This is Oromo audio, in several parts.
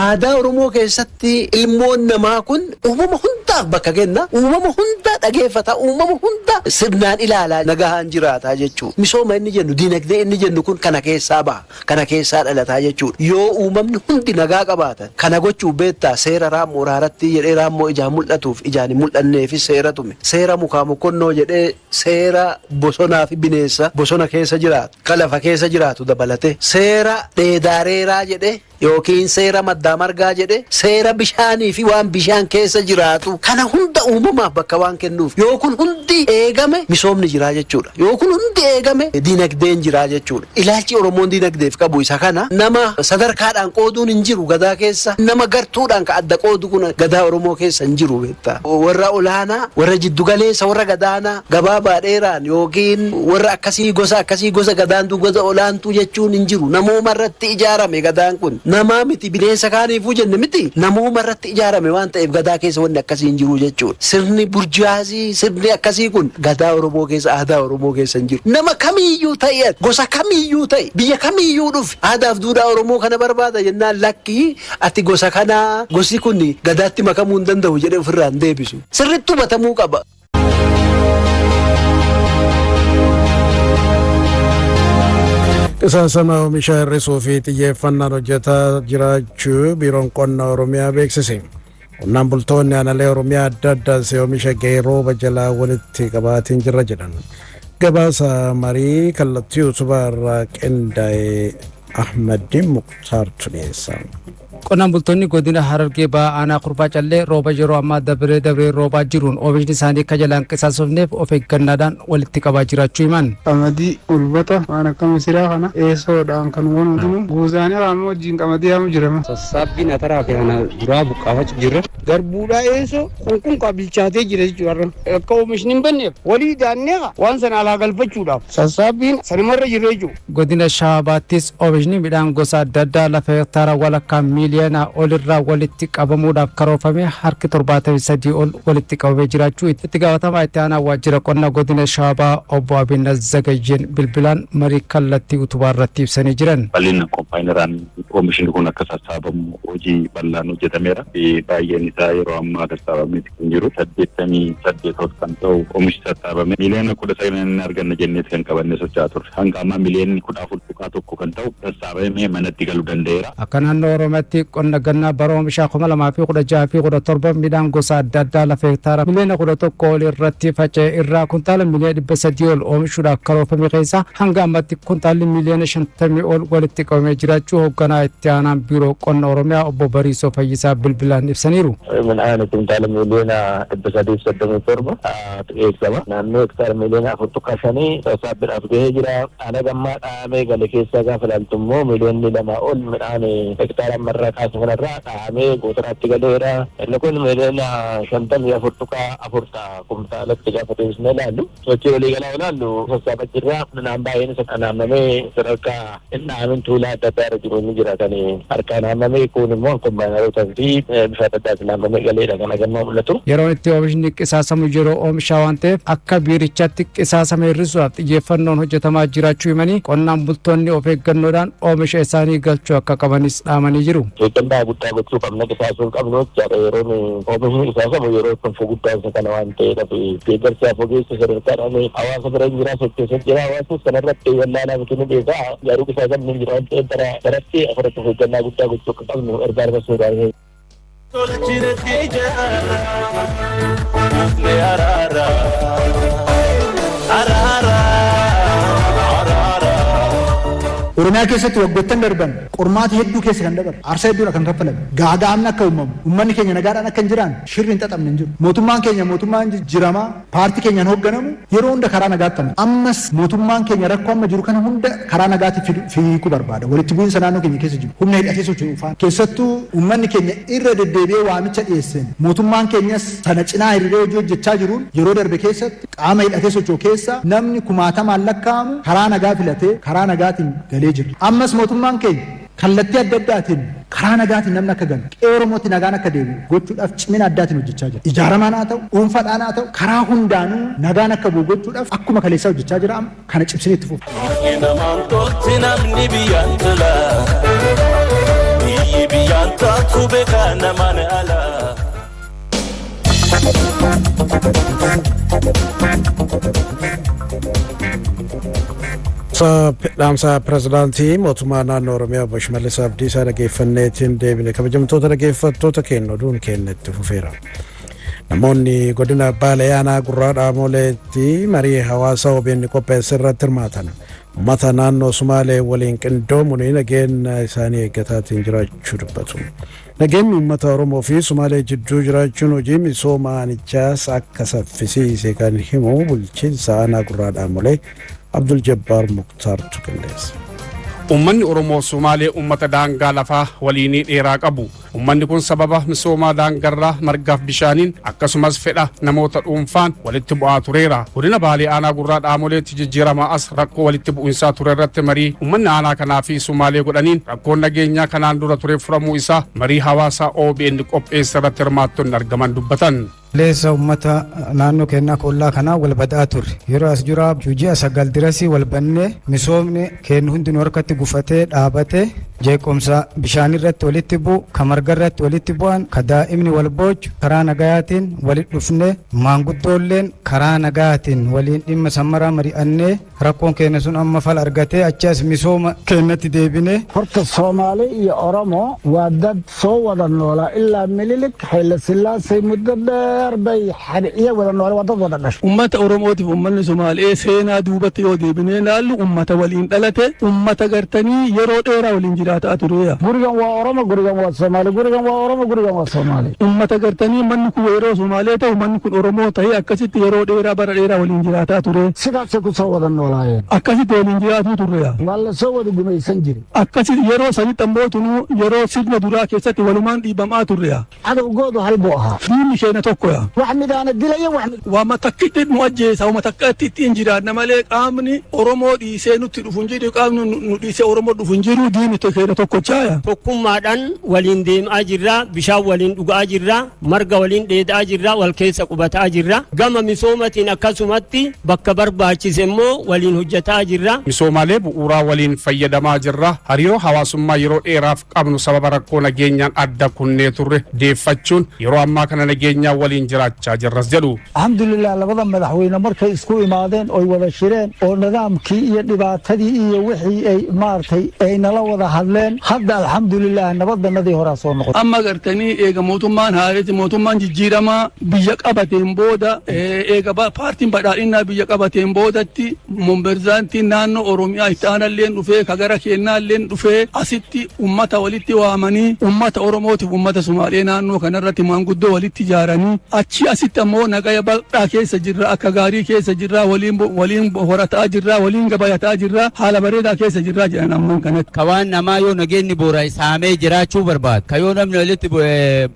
Aadaa Oromoo keessatti ilmoon namaa kun uumama hundaaf bakka kenna. Uumama hunda dhageeffata. Uumama hunda sirnaan ilaalaa nagahaan jiraataa jechuudha. Misooma inni jennu, diinagdee inni jennu kun kana keessaa baha. Kana keessaa dhalataa jechuudha. Yoo uumamni hundi nagaa qabaatan kana gochuu beektaa seera raammoo raaratti jedhee raammoo ijaan mul'atuuf ijaan hin mul'anneefis seera tume. Seera mukaa mokkonnoo jedhee seera bosonaa fi bineensa bosona keessa jiraatu, ka lafa keessa jiraatu dabalate. Seera dheedaareeraa jedhee yookiin seera maddaa margaa jedhe, seera bishaanii fi waan bishaan keessa jiraatu kana hunda uumamaaf bakka waan kennuuf, yoo kun hundi eegame misoomni jiraa jechuudha. Yoo kun hundi eegame diinagdeen jiraa jechuudha. Ilaalchi Oromoon diinagdeef qabu isa kana. Nama sadarkaadhaan qooduun hin jiru gadaa keessa. Nama gartuudhaan ka adda qoodu kun gadaa Oromoo keessa hin jiru beektaa. Warra olaanaa, warra jiddugaleessa, warra gadaanaa, gabaabaa dheeraan yookiin warra akkasii, gosa akkasii, gosa gadaantuu, gosa olaantuu jechuun hin jiru. Namooma irratti ijaarame gadaan kun. Namaa miti, bineensa kaaniifuu jenne miti, namooma irratti ijaarame waan ta'eef gadaa keessa wanni akkasii hin jiru jechuudha. Sirni burjaazii, sirni akkasii kun gadaa Oromoo keessa, aadaa Oromoo keessa hin jiru. Nama kamiiyyuu ta'e, gosa kamiiyyuu ta'e, biyya kamiiyyuu dhufe, aadaaf duudhaa Oromoo kana barbaada jennaan, lakkii, ati gosa kanaa, gosi kun gadaatti makamuu hin danda'u jedhee ofirraa hin deebisu. Sirriitti hubatamuu qaba. Qisaasama oomisha hir'isuu fi xiyyeeffannaan hojjetaa jiraachuu Biiroon Qonna Oromiyaa beeksise. Qonnaan bultoonni aanaalee Oromiyaa adda addaas oomisha ga'ee rooba jalaa walitti qabaatiin jirra jedhan. Gabaasa marii kallattii utubaa irraa qindaa'e Ahmadiin Muktaartu dhiyeessa. Qonnaan bultoonni godina Harargee Bahaa aanaa Kurbaa Callee rooba yeroo ammaa dabree dabree roobaa jiruun oomishni isaanii akka jalaan qisaasofneef of eeggannaadhaan walitti qabaa jiraachuu himan. Qamadii, hulbata, waan akka misiraa kana eessoodhaan kan wanuutinu guuzaanii haamuu wajjin qamadii haamu jirama. Sassaabbiin ataraa fi kana duraa buqqaafachuu jirra. Garbuudhaa eessoo kun kun kaa bilchaatee jira jechuudha. Akka oomishni hin banneef walii daannee waan sana alaa galfachuudhaaf sassaabbiin sanumarra jirra jechuudha. Godina Shawaa Bahaattis oomishni midhaan gosa adda addaa lafa hektaara walakkaa miiliyoonaa olirraa walitti qabamuudhaaf karoorfame harki 73 ol walitti qabamee jiraachuu Itti Gaafatamaa Itti Aanaa Waajjira Qonna Godina Shawaa Bahaa Obbo Abinnat Zagayyeen bilbilaan marii kallattii utubaarratti ibsanii jiran. Bal'ina kompaayinaraan oomishni kun akka sassaabamu hojii bal'aan hojjetameera. Baay'een isaa yeroo ammaa sassaabameeti kan jiru. 88 ol kan ta'u oomishni sassaabame miiliyoona 19 ni arganna jenneeti kan qabannee socho'aa turre. Hanga ammaa miiliyoonni 14.1 kan ta'u sassaabamee manatti galuu danda'eera. Akka naannoo Oromiyaatti qonna gannaa bara oomishaa 2016 fi 17 midhaan gosa adda addaa lafa hektaara miliyoona 11 ol irratti faca'e irraa kuntaala miliyoona 300 ol oomishuudhaaf karoorfame keessaa hanga ammatti kuntaalli miliyoona 50 ol walitti qabamee jiraachuu hoogganaa itti aanaan Biiroo Qonna Oromiyaa Obbo Bariisoo Fayyisaa bilbilaan ibsaniiru. Midhaan kuntaala miliyoona 337 eegama. Naannoo hektaara miliyoona 4.5 sassaabbiidhaaf gahee jira. Haga ammaa dhahamee gale keessaa gaafa ilaaltu immoo miliyoonni 2 ol midhaan hektaara ammarraa kaasu kanarraa dhahamee gootoraatti galeera. Inni kun miliyoona 54.4 ta'a kumtaalatti gaafa deebisnee ilaallu. Sochii waliigalaa ilaallu sassaabaa jirra. Midhaan baay'een isa haamamee sadarkaa hin dhahamin tuulaa adda addaa irra jiru ni jira. Kan harkaan haamamee kun immoo kombaayinaroota fi bifa adda addaatiin haamamee galeedha kan hagammaa mul'atu. Yeroon itti oomishni qisaasamu yeroo oomishaa waan ta'eef akka biirichaatti qisaasama hir'isuudhaaf xiyyeeffannoon hojjetamaa jiraachuu himanii, qonnaan bultoonni of eeggannoodhaan oomisha isaanii galchuu akka qabanis dhaamanii jiru. Eeggannaa guddaa gochuu qabna, qisaasuu hin qabnu jechaadha. Yeroon oomishni qisaasamu yeroo itti guddaan isa kana waan ta'eedhaaf deeggarsaaf ogeessa sadarkaadhaan hawaasa bira hin jira, sochoosaa jira. Hawaasnis kanarratti wallaalaa miti, ni beeka, garuu qisaasamni hin jira waan ta'eef bara baratti asirratti of eeggannaa guddaa gochuu akka qabnu ergaa dabarsuudhaan. Tolchine ijaara, buufne araara, araara, araara. Oromiyaa keessatti waggoottan darban qormaata hedduu keessa kan dabarre, aarsaa hedduudha kan kaffalame, gaaga'amni akka uumamu, uummanni keenya nagaadhaan akka hin jiraanne shirri hin xaxamne hin jiru. Mootummaan keenya, mootummaan jijjiiramaa paartii keenyaan hoogganamu, yeroo hunda karaa nagaatti amana. Ammas mootummaan keenya rakkoo amma jiru kana hunda karaa nagaatiin hiikuu barbaada. Walitti bu'iinsa naannoo keenya keessa jiru humna hidhatee socho'u faana, keessattuu uummanni keenya irra deddeebi'ee waamicha dhiyeesseen, mootummaan keenyas sana cinaa hiriiree hojii hojjechaa jiruun, yeroo darbe keessatti qaama hidhatee socho'u keessa namni kumaatamaan lakkaa'amu karaa nagaa filatee karaa nagaatiin galee jira. Ammas mootummaan keenya kallattii adda addaatiin karaa nagaatiin namni akka galu, qe'ee Oromootti nagaan akka deebi'u gochuudhaaf cimina addaatiin hojjechaa jira. Ijaaramaan haa ta'u, dhuunfaadhaan haa ta'u, karaa hundaanuu nagaan akka bu'u gochuudhaaf akkuma kaleessaa hojjechaa jira. Amma kana cimsinee itti fufa. Biyyi namaan tolti, namni biyyaan tola. Biyyi biyyaan Waan taatu beekaa namaan alaa. Dhaamsa pirezidaantii mootummaa naannoo Oromiyaa obbo Shimallis Abdiisaa dhageeffanneetiin deebine. Kabajamtoota dhageeffattoota keenya, oduun keenya itti fufeera. Namoonni godina Baalee aanaa Gurraa Dhaamoleetti marii hawaasaa OBN qopheesse irratti hirmaatan uummata naannoo Sumaalee waliin qindoomuun nageenya isaanii eeggataatiin jiraachuu dubbatu. Nageenyi uummata Oromoo fi Sumaalee jidduu jiraachuun hojii misooma aanichaas akka saffisiise kan himu bulchiinsa aanaa Gurraa Dhaamolee Abdul Jabbaar Muktaartu qindeesse. Uummanni Oromoo Sumaalee uummata daangaa lafaa waliinii dheeraa qabu. Uummanni kun sababa misoomaa daangarraa, margaaf bishaaniin, akkasumas fedha namoota dhuunfaan walitti bu'aa tureera. Godina Baalee aanaa Gurraa Dhaamoleetti jijjiiramaa as rakkoo walitti bu'insaa ture irratti marii uummanni aanaa kanaa fi Sumaalee godhaniin rakkoon nageenyaa kanaan dura ture furamuu isaa marii hawaasaa OBN qopheesse irratti hirmaattonni argaman dubbatan. Leessa uummata naannoo keenyaa kollaa kanaa wal badaa turre. Yeroo as jira ji'a 9 dirasii wal bannee, misoomni keenya hundinuu harkatti gufatee dhaabatee, jeequmsa bishaan irratti walitti bu'u, ka marga irratti walitti bu'an, ka daa'imni wal boochu, karaa nagayaatiin walitti dhufne, maanguddoolleen karaa nagayaatiin waliin dhimma sammaraa mari'annee, rakkoon keenya sun amma fal argatee achi as misooma keenyatti deebine. Horta Soomaali iyo Oromo waa dad soo wada noolaa ilaa Mililik, Xayla Sillaasay, muddo dheer bay iyo wada noole, waa dad wada dhashay. Ummata Oromootiif ummanni Somaalee seenaa duubatti yoo deebinee ilaallu, ummata waliin dhalate, ummata gartanii yeroo dheeraa waliin jiraataa tureera. Gurigan waa Oromo, gurigan waa Soomaali, gurigan waa Oromo, gurigan waa Soomaali. Ummata gartanii manni kun yeroo Somaalee ta'u manni kun Oromoo ta'ee, akkasitti yeroo dheeraa, bara dheeraa waliin jiraataa ture. Sidaasay ku soo wada noolaayeen. Akkasitti waliin jiraatuu turreera. Waa la soo wada gumaysan jire. Akkasitti yeroo sanitti ammoo tunuu yeroo sirna duraa keessatti walumaan dhiibamaa turreera. Cadowgoodu hal buu ahaa. Diinni keenya tokkoya. Wax midaana dilaya, wax mid. Waama takkitti nu ajjeesa, waama takkatti ittiin jiraanna malee qaamni Oromoo dhiisee nutti dhufu hin jiru, qaamni nu dhiisee Oromoo dhufu hin jiru, diinni keenya tokkochaaya. Tokkummaadhaan waliin deemaa jirra, bishaan waliin dhugaa jirra, marga waliin dheedaa jirra, wal keessa qubataa jirra. Gama misoomatiin akkasumatti bakka barbaachise immoo waliin hojjetaa jirra. Misoomaalee bu'uuraa waliin fayyadamaa jirra. Hariiroo hawaasummaa yeroo dheeraaf qabnu sababa rakkoo nageenyaan adda kunnee turre deeffachuun yeroo ammaa kana nageenyaan waliin jiraachaa jirras jedhu. Alxamdulilah, labada madaxweyne markay isku imaadeen oy wada shireen oo nidaamkii iyo dhibaatadii iyo wixii ay maaragtay ay nala wada hadleen, hadda alxamdulilah nabaddanadii horaa soo noqotay. Amma gartanii eega mootummaan haareeti, mootummaan jijjiiramaa biyya qabateen booda, eega paartiin badhaadhinnaa biyya qabateen boodatti, pirezidaantiin naannoo Oromiyaa itti aanalleen dhufee, ka gara keennaalleen dhufee, asitti ummata walitti waamanii, ummata Oromootiif ummata Sumaalee naannoo kanarratti maanguddoo walitti ijaaranii, achi asitti ammoo nagaya bal'aa keessa jirra, akka gaarii keessa jirra, waliin waliin horataa jirra, waliin gabayataa jirra, haala bareedaa keessa jirra jedhan amman kanatti. Ka waan namaa yoo nageenyi boora saamee jiraachuu barbaadu, ka yoo namni walitti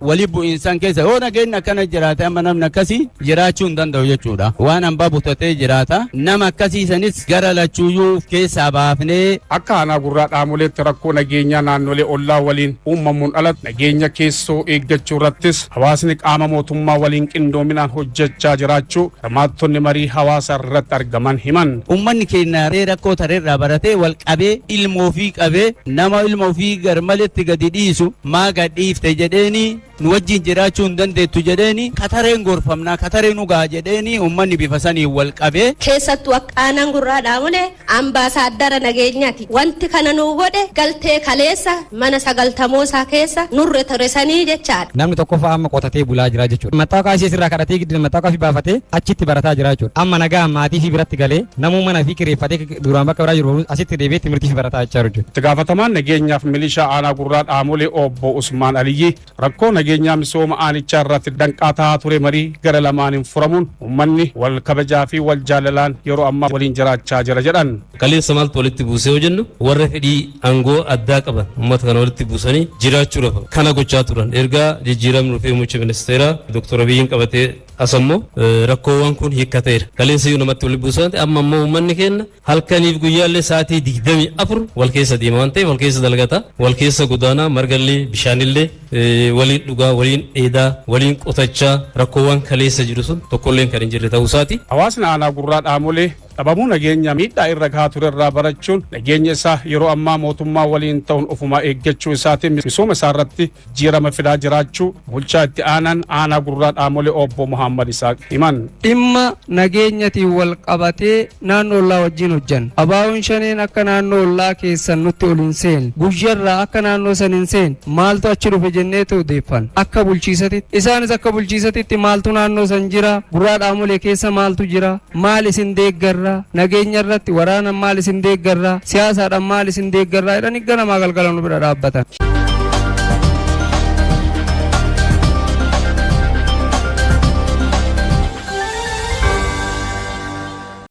walii bu'iinsan keessa yoo nageenyi akkana jiraate, amma namni akkasii jiraachuu hin danda'u jechuudha. Waan hambaa butatee jiraata. Nama akkasiisanis gara lachuuyyuu keessaa baafnee. Akka aanaa Gurraa Dhaamoleetti rakkoo nageenyaa naannolee ollaa waliin uumamuun alatti nageenya keessoo eeggachuu irrattis hawaasni qaama mootummaa waliin qindoominaan hojjechaa jiraachuu hirmaattonni marii hawaasa irratti argaman himan. Uummanni keenya rakkoo tareerraa baratee wal qabee, ilma ofii qabee, nama ilma ofii garmaletti gadi dhiisu maa gad dhiifte jedheeni, nu wajjin jiraachuu hin dandeettu jedheeni, katareen gorfamnaa katareen dhugaa jedheeni, uummanni bifa saniin wal qabee. Keessattuu akka aanaan Gurraa Dhaamolee ambaasaaddara nageenyaati. Wanti kana nu godhe galtee kaleessa mana sagaltamoosaa keessa nurre ture sanii jechaadha. Namni tokkoffaa amma qotatee bulaa jira jechuudha. Mattaaqaa ishee sirraa kadhatee giddina mattaaqaa fi baafatee achitti barataa jira jechuudha. Amma nagaa maatii fi biratti galee namuu mana fi kireeffatee duraan bakka biraa jiru asitti deebi'ee timirtii fi barataa jechaa jechuudha. Itti gaafatamaan nageenyaaf milishaa aanaa Gurraa Dhaamolee obbo Usmaan Aliyyi rakkoo nageenyaa misooma aanichaa irratti danqaa ta'aa ture marii gara lamaaniin furamuun uummanni wal kabajaa fi wal jaalalaan yeroo ammaa waliin jiraachaa jira jedhan. Kaleessa maaltu walitti buusee yoo jennu, warra fedhii aangoo addaa qaban uummata kana walitti buusanii jiraachuudhaaf kana gochaa turan. Ergaa jijjiiramni dhufee muummicha ministeeraa Dr. Abiyyiin qabatee as ammoo rakkoowwan kun hiikkateera. Kaleessa iyyuu namatti walitti buusan, amma ammoo uummanni keenya halkaniif guyyaallee sa'aatii 24 wal keessa deema waan ta'eef, wal keessa dalgata, wal keessa godaanaa, margallee bishaanillee waliin dhugaa, waliin dheedaa, waliin qotachaa, rakkoowwan kaleessa jiru sun tokkolleen kan hin jirre ta'uu isaati. Hawaasni aanaa Gurraa Dhaamolee Dhabamuu nageenya miidhaa irra gahaa ture irraa barachuun nageenya isaa yeroo ammaa mootummaa waliin ta'uun ofumaa eeggachuu isaatiin misooma isaa irratti jijjiirama fidaa jiraachuu bulchaa itti aanaan aanaa Gurraa Dhaamolee obbo Muhammad Isaaq himan. Dhimma nageenyatiin wal qabatee naannoo ollaa wajjin hojjanna. Abaawoon Shaneen akka naannoo ollaa keessan nutti ol hin seenne, guyyarraa akka naannoo san hin seenne maaltu achi dhufe jenneetu odeeffanna. Akka bulchiisatitti, isaanis akka bulchiisatitti maaltu naannoo san jira, Gurraa Dhaamolee keessa maaltu jira, maal isin deeggarra, nageenya irratti waraanan maal isin deeggarra, siyaasaadhaan maal isin deeggarra jedhanii ganamaa galgala nu bira dhaabbatan.